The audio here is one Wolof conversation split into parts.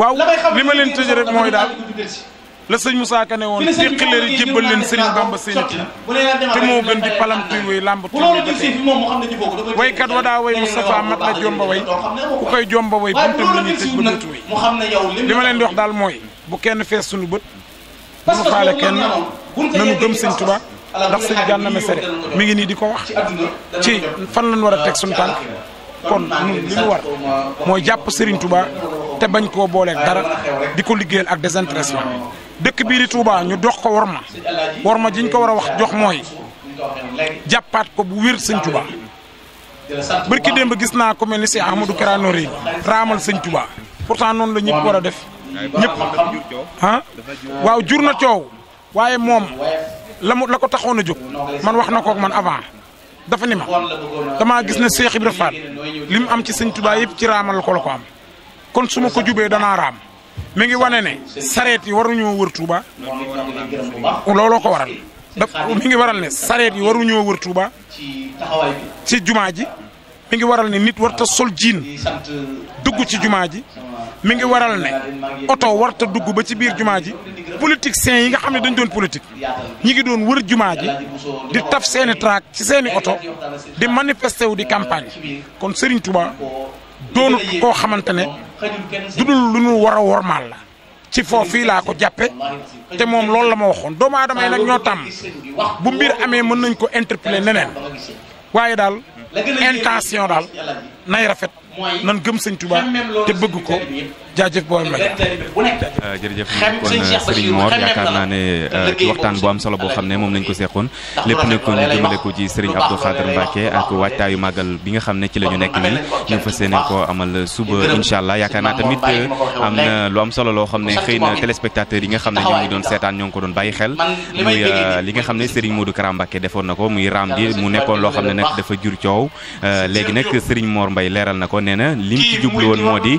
waaw li ma leen tëjee rek mooy daal la sëñ Moussa Ka ne woon teqileer yi jébbal leen Serigne Bamba seeni ti te moo gën di palamtuy way làmb tuuti waykat wa daa way Moustapha mat la jomba way ku koy jomba way buntam la ñuy tëj ba dootu way li ma leen di wax daal mooy bu kenn fees suñu bët bu ma faale kenn nanu gëm sëñ Touba ndax sëñ Gana Messere mi ngi nii di ko wax ci fan lañ war a teg suñu tànk kon ñun li ñu war mooy jàpp Serigne Touba te bañ koo booleeg dara di ko liggéeyal ak désintéressement dëkk bii di Touba ñu dox ko worma jiñ ko war a wax jox mooy jàppaat ko bu wér sëñ Touba barki démb gis naa ko mel ni si Ahmadou Kara Noreyni raamal sëñ Touba pourtant noonu la ñëpp war a def ñëpp ah waaw jur na coow waaye moom la ko taxoon a jóg man wax na ko ak man avant dafa ni ma damaa gis ne Cheikh Ibra Fall li mu am ci sëñ Touba yëpp ci raamal ko la ko am kon su ma ko jubee danaa raam mi ngi wane ne sareet yi waruñoo wër Touba looloo ko waral mi ngi waral ne sareet yi waruñoo wër Touba ci jumaa ji mi ngi waral ne nit warta sol jiin dugg ci jumaa ji mi ngi waral ne oto warta dugg ba ci biir jumaa ji politiciens yi nga xam ne dañ doon politique ñi ngi doon wër jumaa ji di taf seeni traak ci seeni oto di manifester wu di campagne kon Serigne Touba doonut koo xamante ne dudul lu ñu war a wormaal la ci foofu fii laa ko jàppe te moom loolu la ma waxoon doomu aadama yi nag ñoo tàmm bu mbir amee mën nañ ko interpeller neneen waaye daal intention daal nay rafet nan gëm sëñ Touba te bëgg ko jaajëf booy ma jërëjëf kon Serigne Mor yaakaar naa ne waxtaan bu am solo boo xam ne moom lañ ko seqoon lépp nekkoon ñu jëmale ko ci Serigne Abdou Khadre Mbacké ak waajtaayu màggal bi nga xam ne ci la ñu nekk nii ñu fas yéene ko amal suba incha allah yaakaar naa tamit am na lu am solo loo xam ne xëy na téléspectateurs yi nga xam ne ñoo ngi doon seetaan ñoo ngi ko doon bàyyi xel muy li nga xam ne Serigne Modou Kara Mbacké defoon na ko muy raam di mu nekkoon loo xam ne nag dafa jur coow léegi nag Serigne Mor Mbaye leeral na ko nee na lim ci jublu woon moo di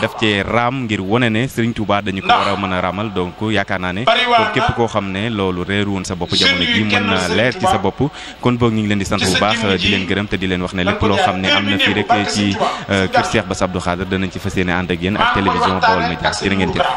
daf cee raam ngir wane ne Serigne Touba dañu ko war a mën a raamal donc yaakaar naa ne pour képp koo xam ne loolu réeru woon sa bopp jamono ji mën na leer ci sa bopp kon boog ñu ngi leen di sant bu baax di leen gërëm te di leen wax ne lépp loo xam ne am na fii rek ci kër Cheikh Bass Abdou Khadre danañ ci fas yéene ànd ak yéen ak télévision Baol Médias jërë ngeen jëf